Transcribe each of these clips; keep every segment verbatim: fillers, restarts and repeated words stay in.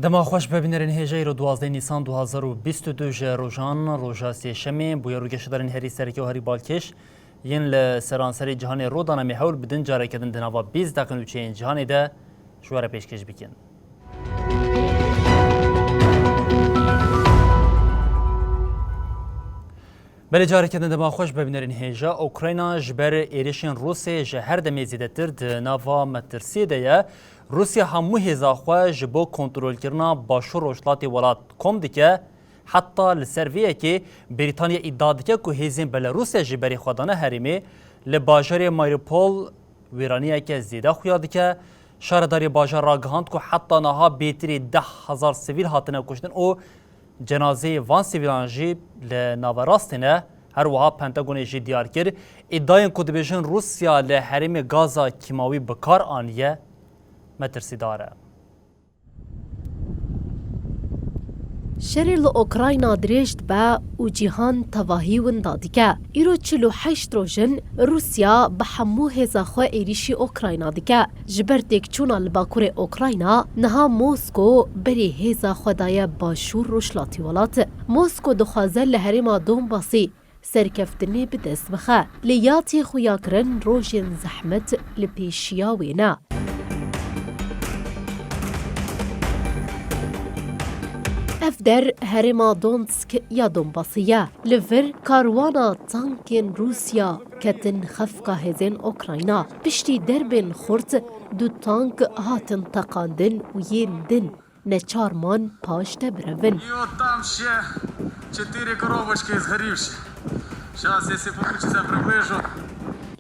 Dema xweş be bînerên hêja, îro duwazdeh Nîsan du hazar û bîst û du ji rojan, roja sêşemê, bûyer û geşedarên herî sereke û herî balkêş yên li seranserê cîhanê rû dane, em ê hewl bidin careke din di nava bîst deqên û çêyên cîhanê de ji we re pêşkêş bikin. Belê, careke din dema xweş be bînerên hêja. Ukrayna ji ber êrişên Rûsê ji her demê zêdetir di nava metirsiyê de ye. Rûsya hemû hêza xwe ji bo kontrolkirina başûr rojhilatê welat kom dike. Heta li ser vê yekê Brîtanya îdia dike ku hêzên Belarûsê ji berê xwe dane herêmê. Li bajarê Mariupol wêraniyeke zêde xuya dike. Şaredarê bajar ragihand ku heta niha bêtirî deh hezar sivîl hatine kuştin û cenazeyê van sivîlan jî li naverastê ne. Her wiha Pentagonê jî diyar kir, îdiayên ku dibêjin Rûsya li herêmê gaza kîmawî bi kar aniye, metirsîdar e. Şerê li Ukrayna dirêj dibe û cîhan tevahî winda dike. Îro çil û heşt roj in Rûsya bi hemû hêza xwe êrîşî Ukrayna dike. Ji ber têkçûna li bakurê Ukrayna, niha Mosko berê hêza xwe daye başûr rojhilatî welat. Mosko dixwaze li herêma Donbasê serkeftinê bi dest bixe. Lê ya tê xuyakirin rojên zehmet li pêşiya wê ne. Ev der herêma Donetsk ya Donbasê ye. Li vir karwana tankên Rûsya ketin xefka hêzên Ukrayna. Piştî derbên xurt du tank hatin teqandin û yên din neçar man paş de birevin. И вот там ще четыре коробочки згорівші. Щас, якщо получиться, приближу.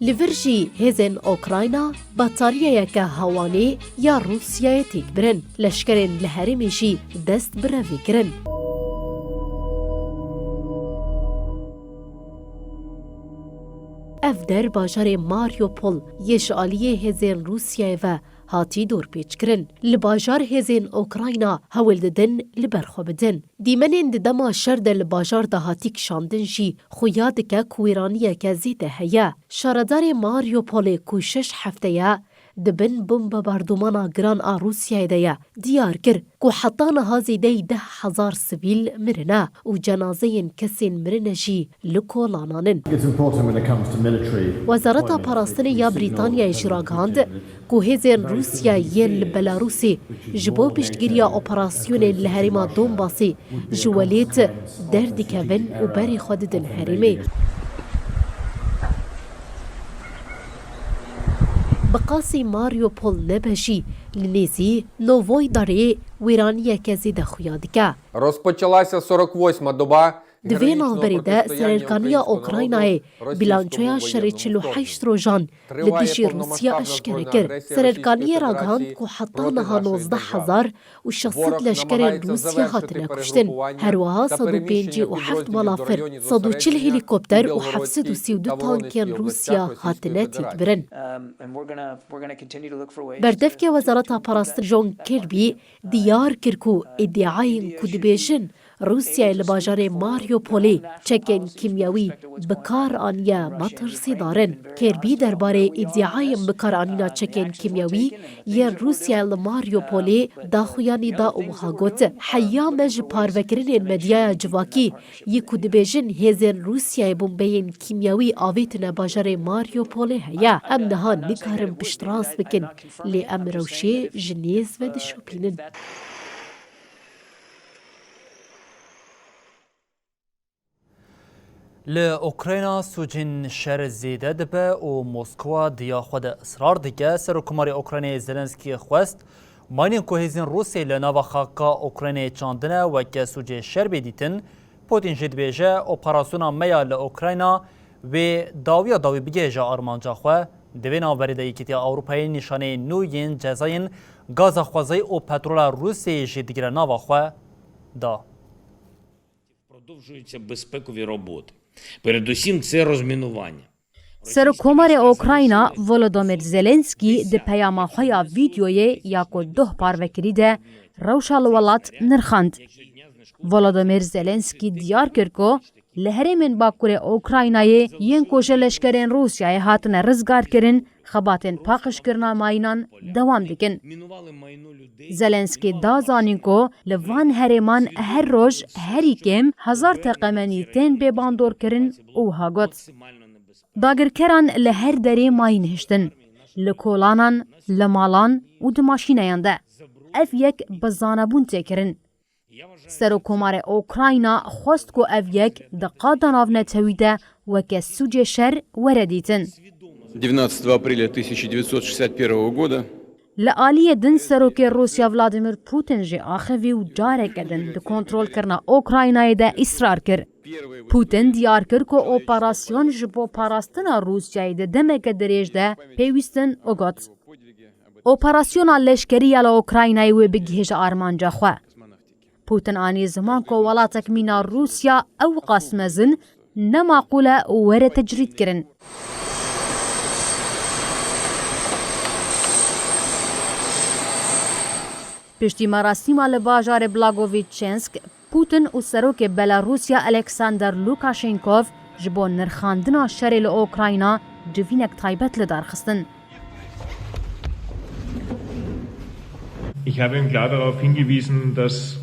Li vir jî hêzên Ukrayna batariyeyeke hewanê ya Rûsyayê têk birin. Leşkerên li herêmê jî dest bi revê kirin. Ev der bajarê Mariupol yê ji aliyê hêzên Rûsyayê ve hatî dorpêçkirin. Li bajar hêzên Ukrayna hewl didin li ber xwe bidin. Dîmenên di dema şer de li bajar de hatî kişandin jî xuya dike ku wêraniyeke zêde heye. Şaredarê Mariupolê ku şeş hefte ye di bin bombebardûmana giran a Rûsyayê de ye, diyar kir ku heta niha zêdeyî deh hezar sivîl mirine û cenazeyên kesên mirine jî li kolanan in. It's important when it comes to military Wezareta Parastinê ya Brîtanyayê jî ragihand ku hêzên Rûsya yên li Belarûsê ji bo piştgiriya operasyonên li herêma Donbasê ji welêt derdikevin û berê xwe didin herêmê. Bi qasî Mariupol nebe jî, li nêzî Novoydarê wêraniyeke zêde xuya dike. Розпочалася сорок восьма доба Di vê navberê de sererkaniya Ukraynayê bîlançoya şerê çil û heşt rojan li dijî Rûsya eşkere kir. Sererkaniyê ragihand ku heta niha nozdeh hezar û şeş sed leşkerên Rûsya hatine kuştin. Her wiha sed û pêncî û heft balafir, sed û çil helîkopter û heft sed û sî û du tankên Rûsya hatine têkbirin. Berdevkê Wezareta Parastin John Kirby diyar kir ku îdiayên ku dibêjin Rûsyayê li bajarê Mariupolê çekên kîmyewî bi kar aniye metirsîdar in. Kirby derbarê îdiayên bikaranîna çekên kîmyewî yên Rûsyayê li Mariupolê daxuyanî da û wiha got, Heya me ji parvekirinên medyaya civakî yê ku dibêjin hêzên Rûsyayê bombeyên kîmyewî avêtine bajarê Mariupolê heye. Em niha nikarin piştrast bikin, lê em rewşê ji nêz ve dişopînin. Li Ukrayna sûcên şer zêde dibe û Moskwa di ya xwe de israr dike. Serokkomarê Ukraynayê Zelenskî xwest mayînên ku hêzên Rûsê li nava xaka Ukraynayê çandine weke sûcê şer bê dîtin. Putin jî dibêje, operasyona me ya li Ukrayna wê dawiya dawî bigihêje armanca xwe. Di vê navberê de Yekîtiya Ewropayê nîşaneyên nû yên cezayên Gaza xwezayî û petrola Rûsyayê jî digire nava xwe da. Продовжуються безпекові роботи. Передусім, це розмінування. Serokkomarê Ukrayna Volodymyr Zelensky di peyama xwe ya vîdyoyê ya ku doh parve kirî de rewşa li welat nirxand. Volodymyr Zelensky diyar kir ku li herêmên Bakurê Ukraynayê yên ku ji leşkerên Rûsyayê hatine rizgarkirin, xebatên paqijkirina mayînan dewam dikin. Zelensky da zanîn ku li van herêman her roj herî kêm hezar teqemenî tên bê bandorkirin û wiha got, Dagirkeran li her derê mayîn hiştin, li kolanan, li malan û di maşîneyan de. Ev yek bi zanebûn tê kirin. Serokkomarê Ukrayna xwest ku ev yek di qada navnetewî de weke sûcê şer were dîtin. Девятнадцатого апреля тысяча девятьсот шестьдесят первого года Li aliyê din Serokê Rûsya Vladimir Putin jî axivî û careke din di kontrolkirina Ukraynayê de îsrar kir. Putin diyar kir ku operasyon ji bo parastina Rûsyayê di demeke dirêj de pêwîst in û got, Operasyona leşkerî ya li Ukraynayê wê bigihêje armanca xwe. Putin anî ziman ku welatek mîna Rûsya ew qas mezin ne maqûl e were tecrîdkirin. Piştî merasîma li bajarê Blagovîçensk, Putin û serokê Belarûsya Alexander Lukashenkov ji bo nirxandina şerê li Ukrayna civînek taybet li dar xistin. Ich habe ihm klar darauf hingewiesen, dass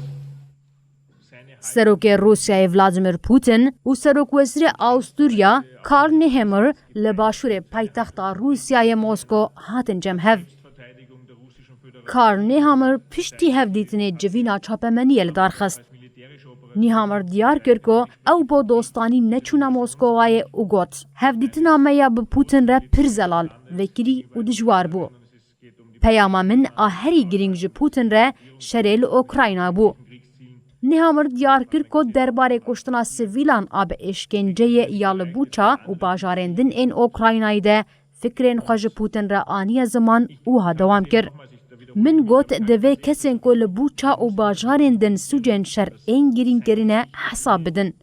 Serokê Rûsyayê Vladimir Putin û Serokwezîrê Awusturya Karl Nehammer li başûrê paytexta Rûsyayê Mosko hatin cem hev. Karl Nehammer piştî hevdîtinê civîna çapemeniyê li dar xist. Nehammer diyar kir ku ew bo dostanî neçûne Moskowayê û got, Hevdîtina me ya bi Putin re pir zelal, vekirî û dijwar bû. Peyama min a herî girîng ji Putin re şerê li Ukrayna bû. Nehammer diyar kir ku derbarê kuştina sivîlan a bi êşkenceyê ya li Buça û bajarên din ên Ukraynayê de fikrên xwe ji Putin re aniye ziman û wiha dewam kir, Min got, divê kesên ku li Buça û bajarên din sûcên şer ên girîng kirine hesab bidin.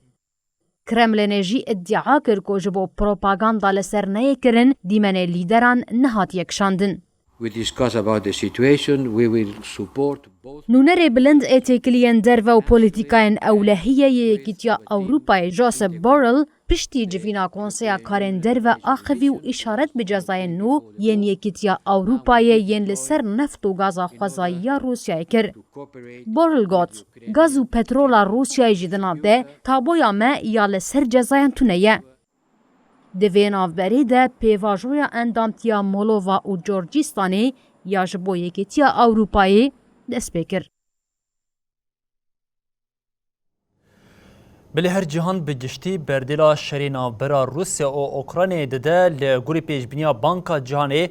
Kremlînê jî îdia kir ku ji bo propaganda li ser neyê kirin, dîmenê lîderan nehatiye kişandin. We discuss about the situation, we will support both. Nûnerê bilind ê têkiliyên derve û polîtîkayên ewlehiyê yê Yekîtiya Ewropayê Josep Borrell piştî civîna Konseya Karên Derve axivî û îşaret bi cezayên nû yên Yekîtiya Ewropayê yên li ser neft û gaza xwezayî ya Rûsyayê kir. Borrell got, Gaz û petrola Rûsyayê jî di nav de, taboya me ya li ser cezayan tune ye. Di vê navberê de pêvajoya endamtiya Molova û Corcîstanê ya ji bo Yekîtiya Ewropayê dest pê kir. Belê her cîhan bi giştî berdêla şerê navbera Rûsya û Ukraynayê dide. Li gorî pêşbîniya Banka Cîhanê,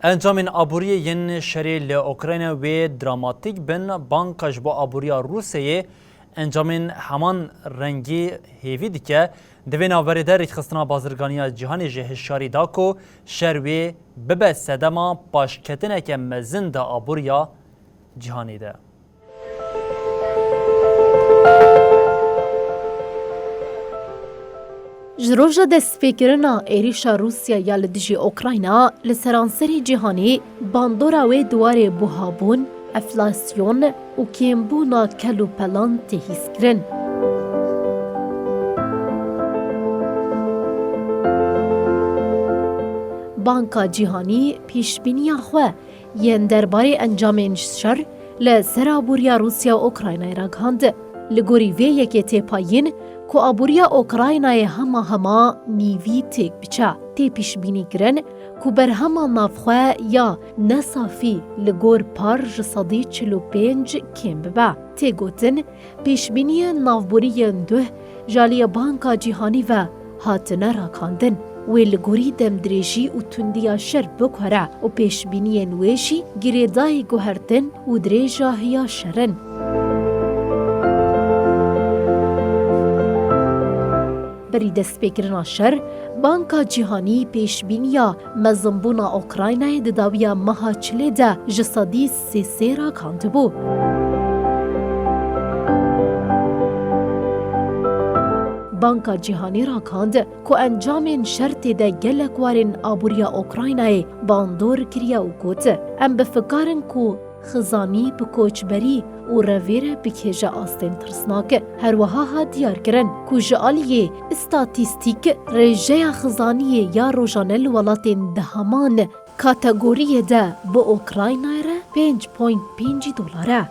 encamên aboriyê yên şerê li Ukrayna wê dramatîk bin. Banka ji bo aboriya Rûsyayê encamên heman rengî hêvî dike. Di vê navberê de Rêkxistina Bazirganiya Cîhanê jî hişyarî da ku şer wê bibe sedema paşketineke mezin di aboriya cîhanê de. Ji roja destpêkirina êrîşa Rûsya ya li dijî Ukrayna, li seranserê cîhanê bandora wê di warê buhabûn, enflasyon û kêmbûna kelûpelan tê hîskirin. Banka Cîhanî pêşbîniya xwe yên derbarê encamên şer li ser aboriya Rûsya û Ukraynayê ragihand. Li gorî vê yekê tê payîn ku aboriya Ukraynayê hema hema nîvî têk biçe. Tê pêşbînî kirin ku berhema navxwe ya nesafî li gor par ji sedî çil û pênc kêm bibe. Tê gotin, pêşbîniyên navborî yên duh ji aliyê Banka Cîhanî ve hatine ragihandin. Wê li gorî demdirêjî û tundiya şer biguhere û pêşbîniyên wê jî girêdayî guhertin û dirêjahiya şer in. Berî destpêkirina şer, Banka Cîhanî pêşbîniya mezinbûna Ukraynayê di dawiya meha çilê de ji sedî sê sê raghandibû. Banka Cîhanî ragihand ku encamên şer tê de gelek warên aboriya Ukraynayê bandor kiriye û got, em bi fikar in ku xizanî bi koçberî û revêre bigihêje astên tirsnak. Her wiha hat diyarkirin ku ji aliyê statîstîk rêjeya xizaniyê ya rojane li welatên di heman kategoriyê de bi Ukraynayê re pênc point pêncî dolar e.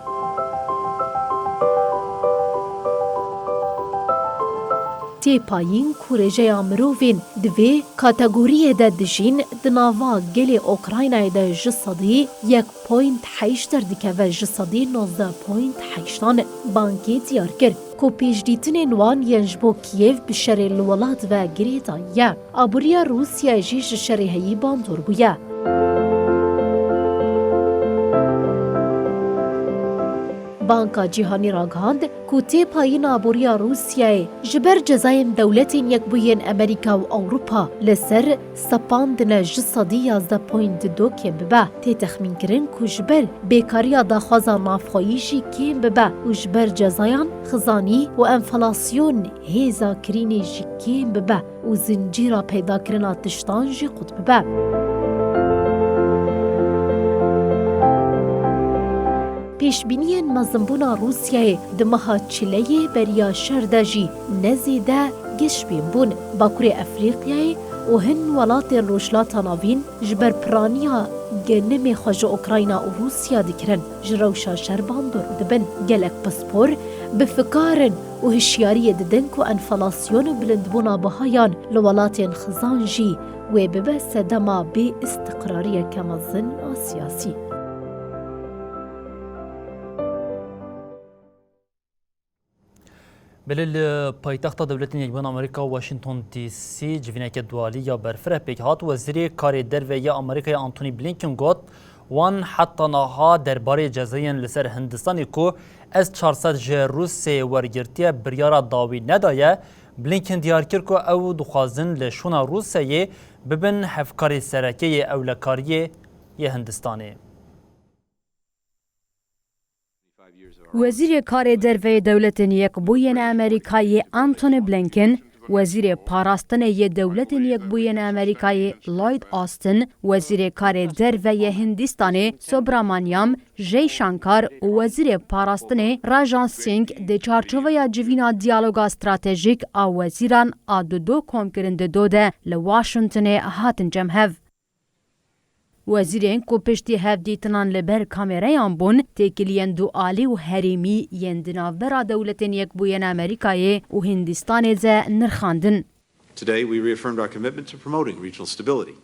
Tê payîn ku rêjeya mirovên di vê kategoriyê de dijîn di nava gelê Ukraynayê de ji sedî yek point heşt derdikeve ji sedî nozdeh point heştan. Bankê diyar kir ku pêşdîtinên wan yên ji bo Kîyev bi şerê li welat ve girêdayî ye. Aboriya Rûsyayê jî ji şerê heyî bandor bûye. Banka Cîhanî ragihand ku têpayîna aboriya Rûsyayê ji ber cezayên Dewletên Yekbûyên Amerîka û Ewropa li ser sepandine ji sedî yazdeh point du kêm bibe. Tê texmînkirin ku ji ber bêkariya daxwaza navxweyî jî kêm bibe û ji ber cezayan xizanî û enflasyon hêza kirînê jî kêm bibe û zincîra peydakirina tiştan jî qut bibe. Pêşbîniyên mezinbûna Rûsyayê di meha çileyê beriya şer de jî ne zêde geşbîn bûn. Bakurê Efrîqyayê û hin welatên Rojhilata Navîn ji ber piraniya genimê xwe ji Ukrayna û Rûsya dikirin, ji rewşa şer bandor dibin. Gelek pispor bi fikar in û hişyariyê didin ku enflasyon û bilindbûna bihayan li welatên xizan jî wê bibe sedema bê istiqrariyeke mezin a siyasî. Belê li paytexta Dewletên Yekbûyên Amerîka, Washington D C, civîneke dualî ya berfireh pêk hat. Wezîrê Karê Derve yê Amerîkayê Antony Blinken got, wan heta niha derbarê cezayên li ser Hindistanê ku S çar sed ji Rûsyayê wergirtiye, biryara dawî nedaye. Blinken diyar kir ku ew dixwazin li şûna Rûsyayê bibin hevkarê sereke yê ewlekariyê yê Hindistanê. Wezîrê Karê Derve yê Dewletên Yekbûyên Amerîkayê Antony Blinken, Wezîrê Parastinê yê Dewletên Yekbûyên Amerîkayê Lloyd Austin, Wezîrê Karê Derve yê Hindistanê Subramaniam Jaishankar û Wezîrê Parastinê Rajnath Singh di çarçoveya civîna diyaloga stratejîk a wezîran a dudo komkirin di do de li Washingtonê hatin cem hev. Wezîrên ku piştî hevdîtinan li ber kamerayan bûn, têkiliyên dualî û herêmî yên di navbera Dewletên Yekbûyên Amerîkayê û Hindistanê de nirxandin. Today, we reaffirmed our commitment to promoting regional stability.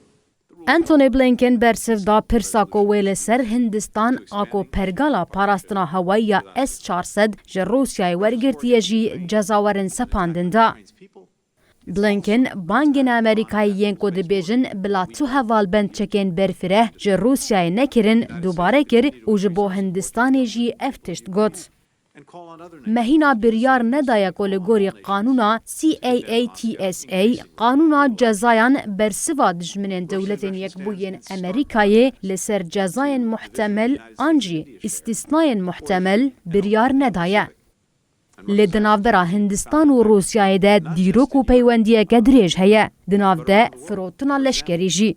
Antony Blinken bersiv da pirsa ku wê li ser Hindistan a ku pergala parastina hewayî ya S çar sed ji Rûsyayê wergirtiye jî cezawerin sepandin da. Blinken bangên Amerîkayê yên ku dibêjin bila tu hevalbend çekên berfireh ji Rûsyayê nekirin dubare kir û ji bo Hindistanê jî ev tişt got. Me hîna biryar nedaye ku li gorî qanûna C A A T S A, qanûna cezayan bersiva dijminên Dewletên Yekbûyên Amerîkayê li ser cezayên muhtemel an jî îstîsnayên muhtemel biryar nedaye. Lê di navbera Hindistan û Rûsyayê de dîrok û peywendiyeke dirêj heye, di nav de firotina leşkerî jî.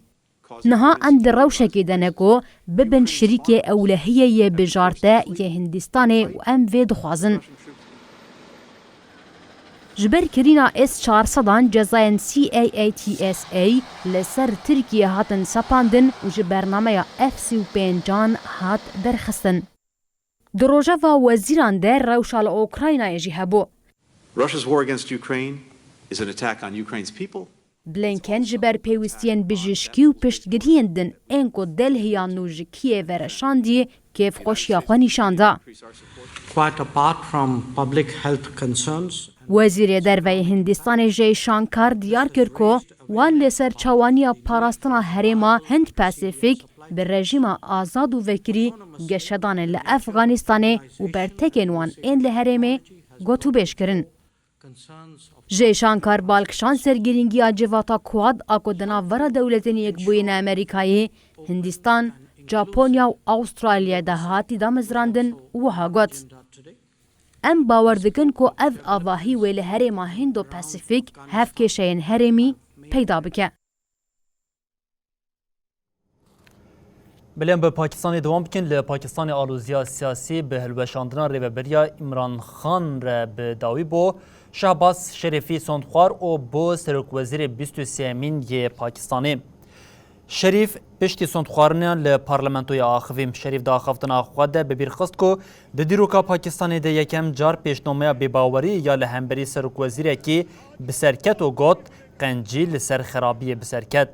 Niha em di rewşekê de ne ku bibin şirîkê ewlehiyê yê bijarte yê Hindistanê û em vê dixwazin. Ji ber kirîna S çar sedan cezayên C A A T S A li ser Tirkiyê hatin sepandin û ji bernameya F sî û pêncan hat derxistin. Di rojeva wezîran de rewşa li Ukraynayê jî hebû. Russia's war against Ukraine is an attack on Ukraine's people. Blinken ji ber pêwîstiyên bijîşkî û piştgiriyên din ên ku Delhiya nû ji Kîyevê re şandî, kêfxweşiya xwe nîşan da. Quite apart from public health concerns. Wezîrê Derve yê Hindistanê Jey Shankar diyar kir ku wan li ser çawaniya parastina herêma Hind-Pasîfîk bi rejîma azad û vekirî geşedanê li Efxanistanê û bertekên wan ên li herêmê gotûbêj kirin. Ji êşankar bal kişand ser girîngiya civata Quad a ku di navbera Dewletên Yekbûyî ne Amerîkayê, Hindistan, Japonya û Awustralya de hatî damezrandin û wiha got, Em bawer dikin ku ev avahî wê li herêma Hindo-Pasifîk hevkêşeyên herêmî peyda bike. Belê em bi Pakistanê dewam bikin. Li Pakistanê aloziya siyasî bi hilweşandina rêveberiya Îmran Xan re bi dawî bû. Şehbaz Şerîfî sond xwar û bû serokwezîrê bîst û sêyemîn yê Pakistanê. Şerîf piştî sondxwarina li parlamentoyê axivî. Şerîf di axaftina xwe de bi bîr xist ku di dîroka Pakistanê de yekem car pêşnameya bêbawerî ya li hemberî serokwezîrekî bi ser ket û got, Qencî li ser xerabiyê bi ser ket.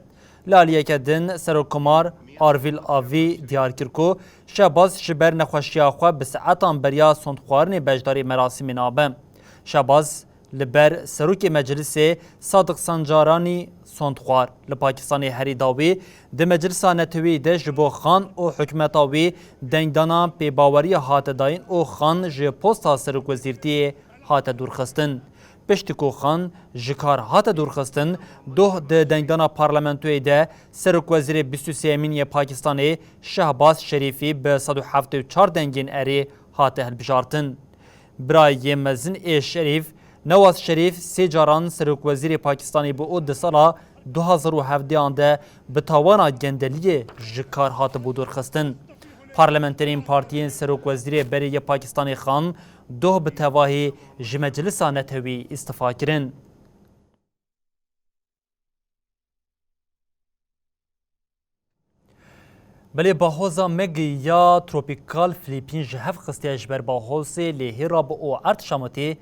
Li aliyeke din, Serokkomar Arvîl Avî diyar kir ku Şehbaz ji ber nexweşiya xwe bi saetan beriya sondxwarinê beşdarî merasîmê nabe. Şehbaz li ber Serokê Meclisê Sadiq Sancaranî sondxwar. Li Pakistanê herî dawî di Meclisa Netewî de ji bo Xan û hikûmeta wî dengdana pêbaweriyê hate dayîn û Xan ji posta serokwezîrtiyê hate dûrxistin. Piştî ku Xan ji kar hate dûrxistin, doh di dengdana parlamentoyê de serokwezîrê bîst û sêyemîn yê Pakistanê Şehbaz Şerîfî bi sed û heftê û çar dengên erê hate hilbijartin. Birayê mezin ê Şerîf, Newaz Şerîf sê caran serokwezîrê Pakistanê bû û di sala du hazar û hevdeh an de bi tawana gendeliyê ji kar hatibû dûrxistin. Parlamenterên partiyên serokwezîrê berê yê Pakistanê Xan doh bi tevahî ji Meclisa Netewî îstifa kirin. Belê bahoza Maggie ya tropîkal Filîpîn ji hev xistiye ji ber bahozê lê hê rabû û erd şamitî,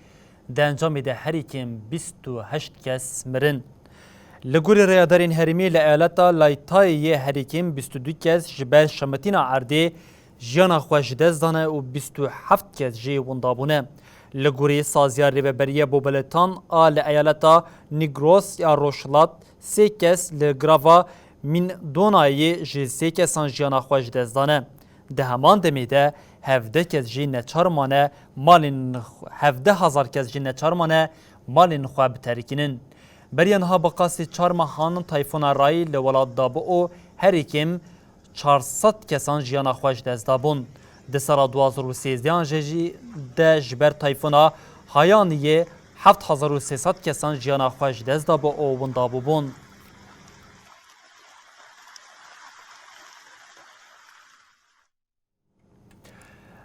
di encamê de herî kêm bîst û heşt kes mirin. Li gorî rêyadarên herêmî li eyaleta Laytayê yê herî kêm bîst û du kes ji ber şamitîna erdê jiyana xwe ji dest dane û bîst û heft kes jî winda bûne. Li gorî saziya rêveberiya Bobeletan a li eyaleta Negros ya Rojhilat, sê kes li girava Mindonayê ji sê kesan jiyana xwe ji dest dane. Di heman demê de hevdeh kes jî neçar mane malên, hevdeh hezar kes jî neçar mane malên xwe biterikînin. Beriya niha bi qasî çar mehan tayfûna Ray li welat dabû û herî kêm çar sed kesan jiyana xwe ji dest dabûn. Di sala du hazar û sêzdeh an jî de ji ber tayfûna Hayaniyê heft hezar û sê sed kesan jiyana xwe ji dest dabû û winda bûbûn.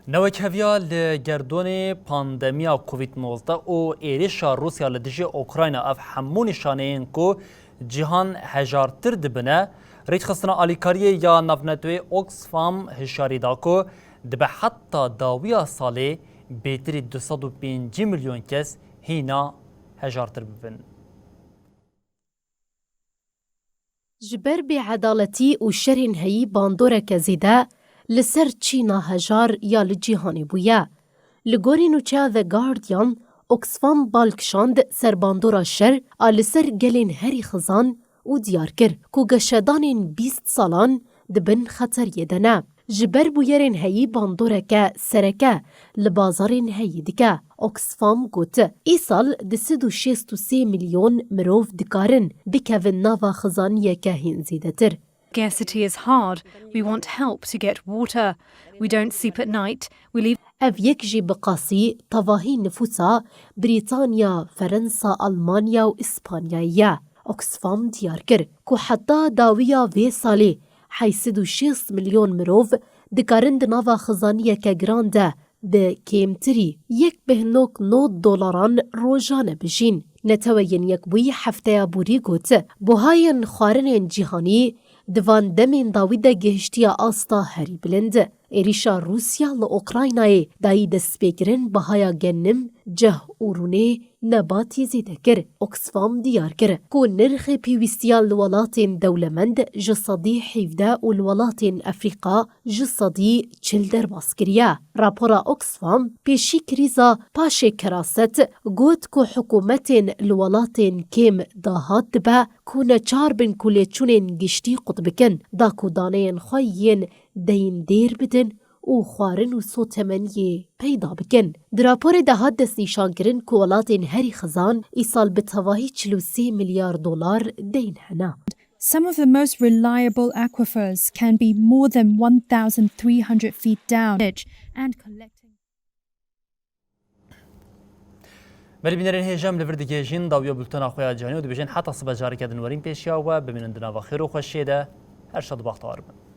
Newekheviya li gerdonê pandemiya Covid nozdeh û êrişa Rûsya li dijî Ukrayna, ev hemû nîşaneyên ku cîhan hejartir dibine. Rêkxistina alîkariyê ya navneteweyê Oxfam hişyarî da ku dibe heta dawiya salê bêtirî du sed û pêncî milyon kes hîna hejartir bibin. Ji ber bêedaletî û şerên heyî bandoreke zêde li ser çîna hejar ya li cîhanê bûye. Li gorî nûçeya The Guardian, Oxfam bal kişand ser bandora şer a li ser gelên herî xizan û diyar kir ku geşedanên bîst salan di bin xeteriyê de ne. Ji ber bûyerên heyî bandoreke sereke li bazarên heyî dike. Oxfam got, îsal du sed û şêst û sê milyon mirov dikarin bikevin nava xizaniyeke hîn zêdetir. Scarcity is hard. We want help to get water. We don't sleep at night. We leave Ev yek jî bi qasî tevahî nifûsa Brîtanya, Ferensa, Almanya û Îspanyayê ye. Oxfam diyar kir ku heta dawiya vê salê heyşt sed û şêst milyon mirov dikarin di nava xizaniyeke giran de bi kêmtirî yek bêhnok nod dolaran rojane bijîn. Neteweyên Yekbûyî hefteya borî got, buhayên xwarinên cîhanî di van demên dawî de gihiştiye asta herî bilind. Êrîşa Rûsya li Ukraynayê dayî destpêkirin bihaya genim, ceh û rûnê nebatî zêde kir. Oxfam diyar kir ku nirxê pêwîstiyan li welatên dewlemend ji sedî hevdeh û li welatên Efrîka ji sedî çil derbas kiriye. Rapora Oxfam pêşî krîza paşê keraset got ku hikûmetên li welatên kêm dahat dibe ku neçar bin ku lêçûnên giştî qut bikin, da ku daneyên xwe yên deyîn dêr bidin û xwarin û sotemeniyê peyda bikin. Di raporê de hat destnîşankirin ku welatên herî xizan îsal bi tevahî çil û sê milyar dolar deyn hene. Some of the most reliable aquifers can be more than one thousand three hundred feet down and collecting. Belê bînerên hêja, em li vir digihêjin dawiya bultena xwe ya cîhanê û dibêjin heta sibe careke din werin pêşiya we, bimînin di nava xêr û xweşiyê de, her şad û baxtewar bin.